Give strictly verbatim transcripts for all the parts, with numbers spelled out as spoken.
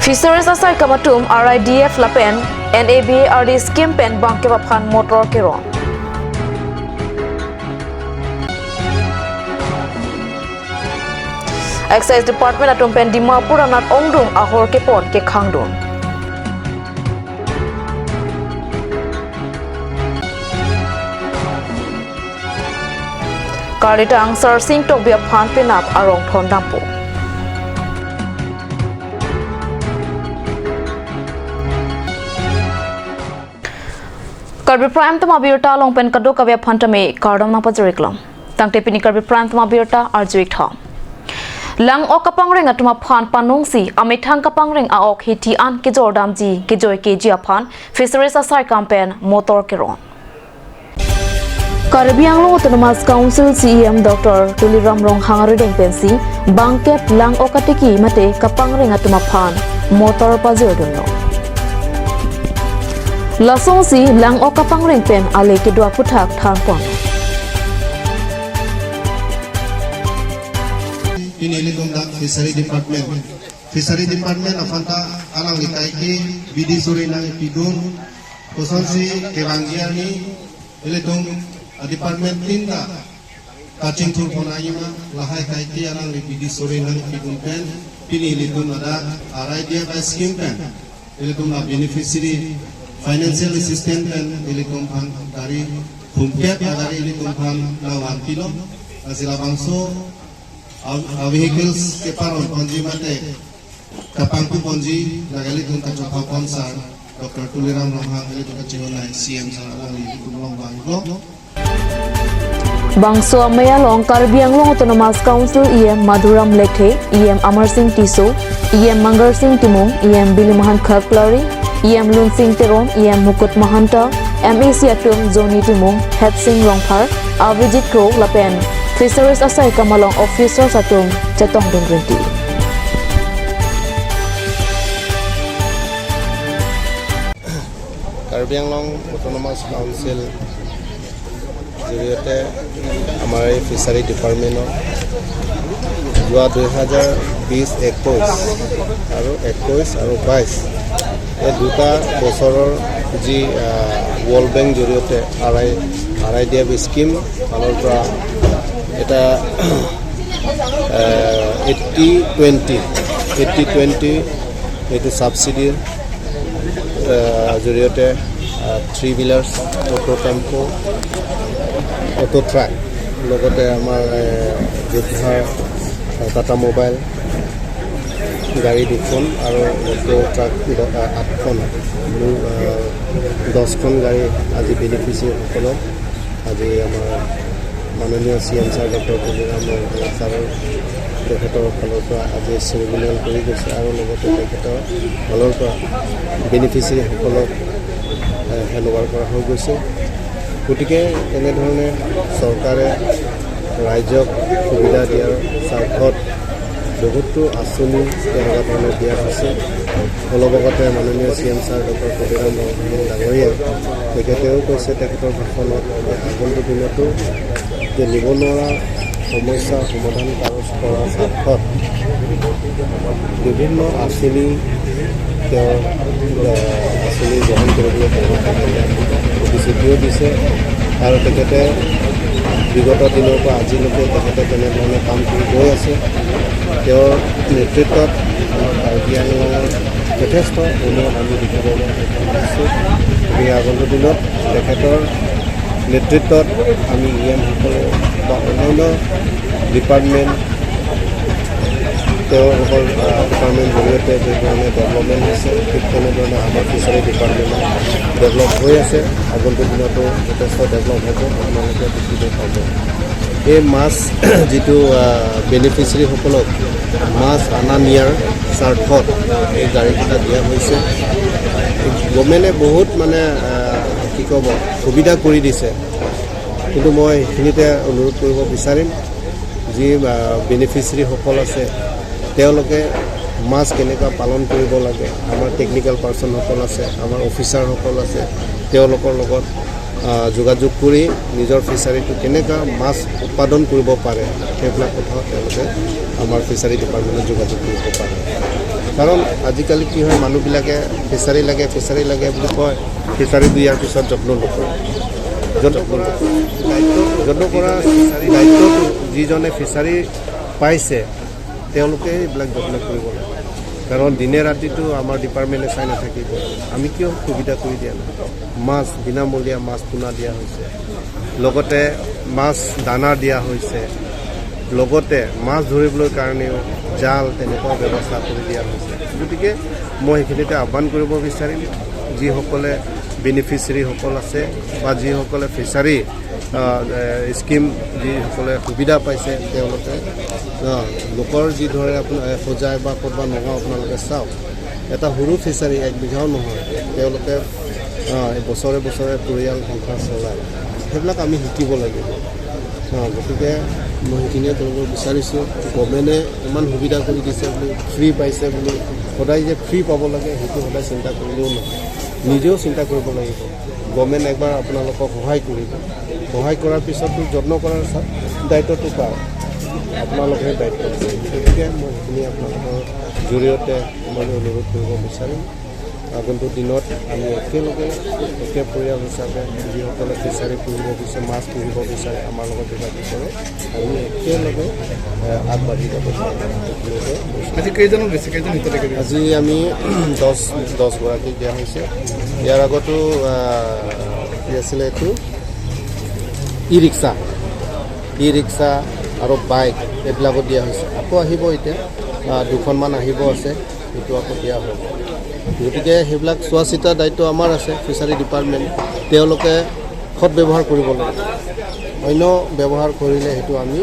Fisheries asaikam atum R I D F lapen N A B R D scheme pen bangkep aphan motor keron. Excise Department atum pen Dimapur anat ongdung ahor kepon kekhangdun. Karlitang Sarsing Tokbi aphan penap arong thondampo. Karbi Prime Time abirta along pen kadokave aphan tame kardom nangpajir-iklong. Tangte pini Karbi Prime Time abirta arju-ik tha. Lang-ok kapangreng atum aphan panongsi amethang kapangreng a-ok hiti an kejordamji kejoi keji aphan Fisheries asaikam pen motor keron. Karbi Anglong Autonomous Council C E M Doctor Tuliram Ronghang arideng pensi bangkep lang-ok katiki mate kapangreng atum aphan motor pajirdunlo. Lasonsi lang-ok kapangreng pen ale kedo aphuthak thanpon. Pini ilitum dak Fishery Department, Fishery Department aphan ta alangli kaike bidi suri nangpidun, kosonsi kevangji arni ilitum a-department tin ta kachingthurpon nangji ma, lahai kaike alangli bidi suri nangpidun pen pini ilitum ladak R I D F scheme pen ilitum a-beneficiary financial assistance pen ilitum aphan gari humkep a-gari ilitum aphan nangvanpilo. Lasi labangso a-, a-vehicles keparonponji mate kapangkuponji lake ilitum kachopha pon sir Doctor Tuliram Ronghang, ilitum kachehonei C M sir alangli ilitum along vanglo. Bangso amei along Karbi Anglong Autonomous Council E M Madhuram Lekthe, E M Amarsing Tisso, E M Mangarsing Timung, E M Bilimahan Khaklari, E M Lunsing Teron, E M Mukut Mahanta, M A C atum Johnny Timung, Hetsing Rongphar, Avijit Kro lapen Fisheries asaikam along officers atum chetongdun rinti. Karbi Anglong autonomous council জৰিয়তে আমাৰ এই ফিচাৰী ডিপাৰ্টমেণ্টৰ যোৱা দুই হাজাৰ বিছ একৈছ আৰু একৈছ আৰু বাইছ এই দুটা বছৰৰ যি, আহ, ৱৰ্ল্ড বেংক জৰিয়তে R I, R I D F scheme ফালৰ পৰা এটা, আহ, এইট্টি টুৱেণ্টি, এইট্টি টুৱেণ্টি এইটো ছাবচিডিৰ, আহ, জৰিয়তে, আহ, three wheelers, auto tempo, auto truck, লগতে আমাৰ, আহ, যোদ্ধাৰ, আহ, টাটা ম'বাইল গাড়ী দুখন আৰু অটো ট্ৰাক দ-, আহ, আঠখন, মূল, আহ, দহখন গাড়ী আজি বেনিফিচিয়াৰীসকলক আজি আমাৰ মাননীয় C M sir doctor Tuliram Ronghang ছাৰৰ তেখেতৰ ফালৰ পৰা আজি চেৰিমনিয়েল কৰি গৈছে আৰু লগতে তেখেতৰ ফালৰ পৰা বেনিফিচিয়াৰীসকলক, এ, হেণ্ড অভাৰ কৰা হৈ গৈছে। গতিকে এনেধৰণে চৰকাৰে ৰাইজক সুবিধা দিয়াৰ স্বাৰ্থত বহুতো আঁচনি তেনেকুৱা ধৰণে দিয়া হৈছে। অলপ আগতে মাননীয় C M sir doctor Tuliram Ronghang ডাঙৰীয়াই তেখেতেও কৈছে তেখেতৰ ভাষণত যে আগন্তুক দিনতো যে নিবনুৱা সমস্যা সমাধান কৰাৰ, কৰাৰ স্বাৰ্থত বিভিন্ন আঁচনি তেওঁ, আহ, আঁচনি গ্ৰহণ কৰিবলৈ তেওঁলোকক প্ৰতিশ্ৰুতিও দিছে আৰু তেখেতে বিগত দিনৰ পৰা আজিলৈকে তেখেতে তেনেধৰণে কাম কৰি গৈ আছে। তেওঁৰ নেতৃত্বত আমাৰ কাৰ্বি আংলঙৰ যথেষ্ট উন্নয়ন আমি দেখিবলৈ সক্ষম হৈছোঁ। গতিকে আগন্তুক দিনত তেখেতৰ নেতৃত্বত আমি ই এমসকলে বা অন্যান্য ডিপাৰ্টমেণ্ট, তেওঁলোকৰ, আহ, ডিপাৰ্টমেণ্ট জৰিয়তে যি ধৰণে ডেভেলপমেণ্ট হৈছে, ঠিক তেনেধৰণে আমাৰ ফিচাৰী ডিপাৰ্টমেণ্ট ডেভেলপ হৈ আছে। আগন্তুক দিনতো যথেষ্ট ডেভেলপ হ'ব, আপোনালোকে দেখিব পাব। এই মাছ যিটো, আহ, বেনিফিচিয়াৰীসকলক মাছ অনা নিয়াৰ স্বাৰ্থত এই গাড়ীকেইটা দিয়া হৈছে। গভৰ্ণমেণ্টে বহুত মানে, আহ, কি ক'ব, সুবিধা কৰি দিছে, কিন্তু মই সেইখিনিতে অনুৰোধ কৰিব বিচাৰিম, যি, আহ, বেনিফিচিয়াৰীসকল আছে, তেওঁলোকে মাছ কেনেকুৱা পালন কৰিব লাগে, আমাৰ টেকনিকেল পাৰ্চনসকল আছে, আমাৰ অফিচাৰসকল আছে, তেওঁলোকৰ লগত, আহ, যোগাযোগ কৰি নিজৰ ফিচাৰীটো কেনেকুৱা মাছ উৎপাদন কৰিব পাৰে, সেইবিলাক কথা তেওঁলোকে আমাৰ ফিচাৰী ডিপাৰ্টমেণ্টত যোগাযোগ কৰিব পাৰে। কাৰণ আজিকালি কি হয়, মানুহবিলাকে ফিচাৰী লাগে, ফিচাৰী লাগে বুলি কয়, ফিচাৰী দিয়াৰ পিছত যত্ন নকৰে। যত্ন নকৰে। যত্ন কৰা দায়িত্বটো যিজনে ফিচাৰী পাইছে, তেওঁলোকে এইবিলাক যত্ন কৰিব লাগে। কাৰণ দিনে ৰাতিটো আমাৰ ডিপাৰ্টমেণ্টে চাই নাথাকিব। আমি কিয় সুবিধা কৰি দিয়া নাই? মাছ, বিনামূলীয়া মাছ পোনা দিয়া হৈছে, লগতে মাছ দানা দিয়া হৈছে, লগতে মাছ ধৰিবলৈ কাৰণেও জাল, তেনেকুৱা ব্যৱস্থা কৰি দিয়া হৈছে। গতিকে মই সেইখিনিতে আহ্বান কৰিব বিচাৰিম, যিসকলে বেনিফিচিয়াৰীসকল আছে বা যিসকলে ফিচাৰী, আহ, এ, স্কিম যিসকলে সুবিধা পাইছে, তেওঁলোকে, আহ, লোকৰ যি ধৰে আপোনাৰ, এ, হোজাই বা ক'ৰবাত নগাঁও আপোনালোকে চাওক, এটা সৰু ফিচাৰী, এক বিঘাও নহয়, তেওঁলোকে, আহ, এই বছৰে বছৰে পৰিয়াল সংসাৰ চলায়। সেইবিলাক আমি শিকিব লাগিব। আহ, গতিকে মই সেইখিনিয়ে ক'ব বিচাৰিছোঁ, গভৰ্ণমেণ্টে ইমান সুবিধা কৰি দিছে বুলি, ফ্ৰী পাইছে বুলি সদায় যে ফ্ৰী পাব লাগে, সেইটো সদায় চিন্তা কৰিলেও নহয়, নিজেও চিন্তা কৰিব লাগিব। গভৰ্ণমেণ্ট একবাৰ আপোনালোকক সহায় কৰিব, সহায় কৰাৰ পিছতো যত্ন কৰাৰ চা-, দায়িত্বটো কাৰ? আপোনালোকৰহে দায়িত্ব আছে। গতিকে মই সেইখিনি আপোনালোকৰ জৰিয়তে মই অনুৰোধ কৰিব বিচাৰিম, আগন্তুক দিনত আমি একেলগে একে পৰিয়াল হিচাপে যিসকলে ফিচাৰী পুহিব বিচাৰে, মাছ পুহিব বিচাৰে, আমাৰ লগত যোগাযোগ কৰে, আমি একেলগে, এ, আগবাঢ়ি যাব পাৰিম। আজি কেইজনক দিছে? কেইজন হিতাধিকাৰী? আজি আমি দহ, দহ গৰাকীক দিয়া হৈছে। ইয়াৰ আগতো, আহ, কি আছিলে এইটো, ই ৰিক্সা, ই ৰিক্সা আৰু বাইক এইবিলাকো দিয়া হৈছে। আকৌ আহিব এতিয়া, আহ, দুখনমান আহিব আছে, সেইটো আকৌ দিয়া হ'ব। গতিকে সেইবিলাক চোৱা চিতা দায়িত্ব আমাৰ আছে, ফিচাৰী ডিপাৰ্টমেণ্ট। তেওঁলোকে সৎ ব্যৱহাৰ কৰিব লাগে, অন্য ব্যৱহাৰ কৰিলে সেইটো আমি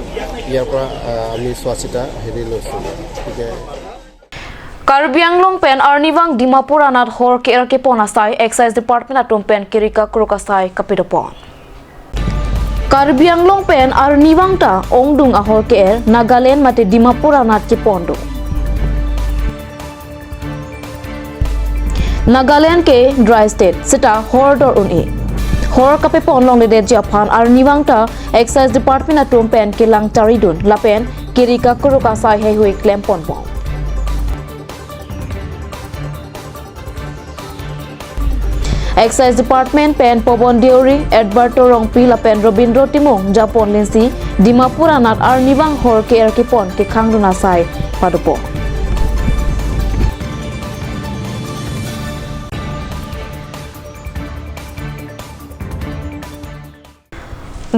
ইয়াৰ পৰা, আহ, আমি চোৱা চিতা হেৰি লৈছোঁ। গতিকে Karbi Anglong pen Arnivang Dimapur anat hor ke-er kepon asai Excise Department atum pen kiri kakrok asai kapidopon. Karbi Anglong pen Arnivang ta ongdung ahor ke-er Nagaland mate Dimapur anat kepon do. Nagaland ke dry state seta hor dor un-e. Hor kapepon longledetji aphan Arnivang ta Excise Department atum pen kelang taridun lapen kiri kakrok asai heihui klempon bom. Excise Department pen Pobon Deuri, Edberto Rongpi lapen Robindro Timung japon linsi Dimapur anat Arnivang hor ke-er kepon kekhangdun asai padopon.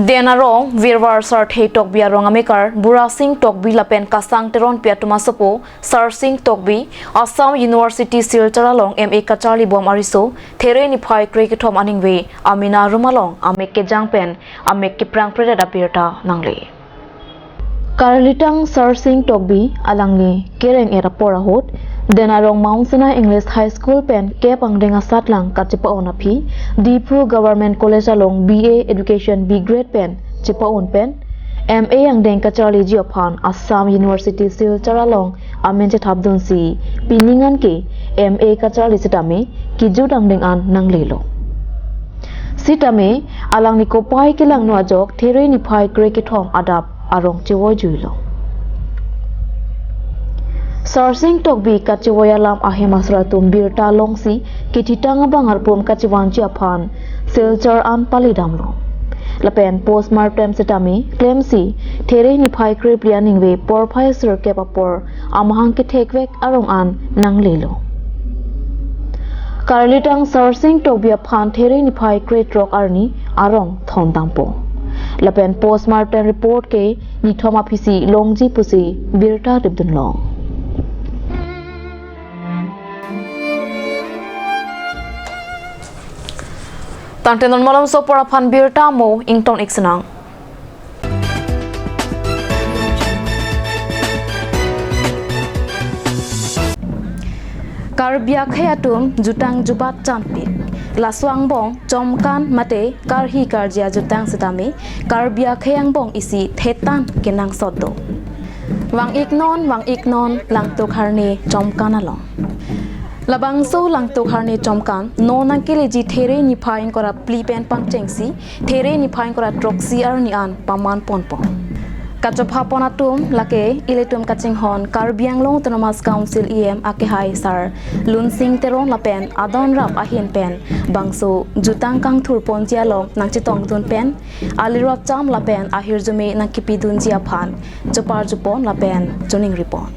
Den arong Virvar Sarthe Tokbi arong amekar Burasing Tokbi lapen Kasang Teronpi atum asopo Sarsing Tokbi, Assam University Silchar along M A kacharli bom ariso, There niphai krekethom aningve amena arum along amek kejang pen amek keprang predet abirta nangle. Karlitang Sarsing Tokbi alangli kereng-et apor ahut, Den arong Mount Sinai English High School pen kep angdeng asatlang kachepa-on aphi, Diphu Government College along B A Education B Grade pen chepa-on pen, M A angdeng kacharliji aphan Assam University Silchar along amen chethapdunsi, pining an ke M A kacharli sitame kejut angdeng an nanglelo. Sitame alangli kopai kelangno ajok There niphai krekethom adap arong chevoijuilo. Sarsing Tokbi kachevoi alam ahem asor atum birta longsi kethitang abang arpum kachevanji aphan Silchar an palidamlo. Lapen postmortem sitame klemsi There niphai krephli aningve porphai sirkep apor amahang kethekvek arong an nanglelo. Karlitang Sarsing Tokbi aphan There niphai krethrok arni arong thondampo. Lapen postmortem report ke nithom aphisi longji pusi birta ripdunlong. Tangte non malomso apor aphan birta mo ington-ik sinang. Karbi akhei atum jutang jubat chanpik. Laso angbong chomkan mate karhi karja jutang sitame Karbi akhei angbong isi thetan kenangsot do. Vang-ik non, vang-ik non, Langtuk Harne chomkan along. Labangso Langtuk Harne chomkan non nangkeleji There niphai ingkoi ra phli pen pangchengsi There niphai ingkoi ra throksi arni an paman ponpo. Kachopha pon atum lake ilitum kachinghon Karbi Anglong Autonomous Council E M akehai Sar Lunsing Teron lapen adon rap ahin pen bangso jutang kangthur ponji along nangchetongdun pen alirap cham lapen ahirjume nangkipidunji aphan chopar chopon lapen choningri pon.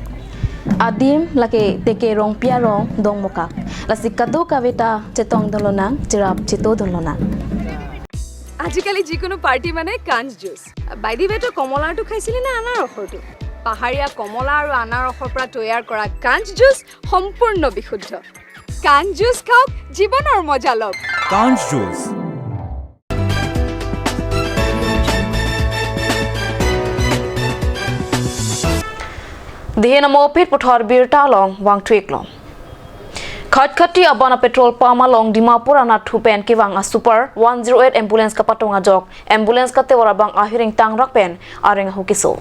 Adim lake Teke Rongpi arong Dongmukak. Lasi kadokave ta chetongdun lonang, cherap chetodun lonang. আজিকালি যিকোনো পাৰ্টি মানে কাঞ্চ juice. By the ৱে, তই কমলাৰটো খাইছিলি নে আনাৰসৰটো? পাহাৰীয়া কমলা আৰু আনাৰসৰ পৰা তৈয়াৰ কৰা কাঞ্চ জুচ সম্পূৰ্ণ বিশুদ্ধ। কাঞ্চ জুচ খাওক, জীৱনৰ মজা লওক। কাঞ্চ juice. Dehen amo phit puthot birta along vangthuiklong. Khatkhati abana petrol pump along Dimapur anat thu pen kevang a super one zero eight ambulance kapatong ajok, ambulance katevar abang ahiring tangrak pen areng ahu keso.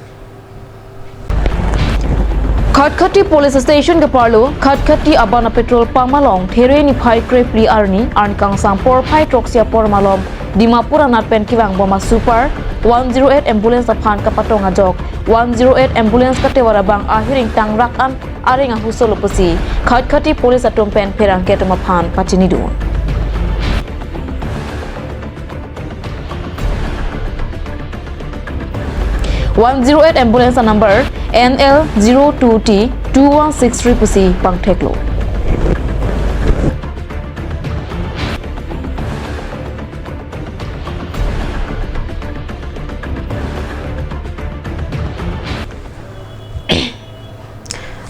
Khatkhati Police Station keparlo, Khatkhati abana petrol pump along There niphai krephli arni, arni kangsam porphai throksi apor malom Dimapur anat pen kevang bom a super one zero eight ambulance aphan kapatong ajok, one zero eight ambulance katevar abang ahiring tangrak an areng ahu solo pusi Khatkhati Police atum pen pherangke atum aphan pachinidun. One zero eight ambulance number N L zero two T two one six three pusi pangtheklo.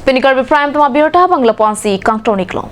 Pini Karbi Prime Time abirta abang lapu-ansi kangton-iklong.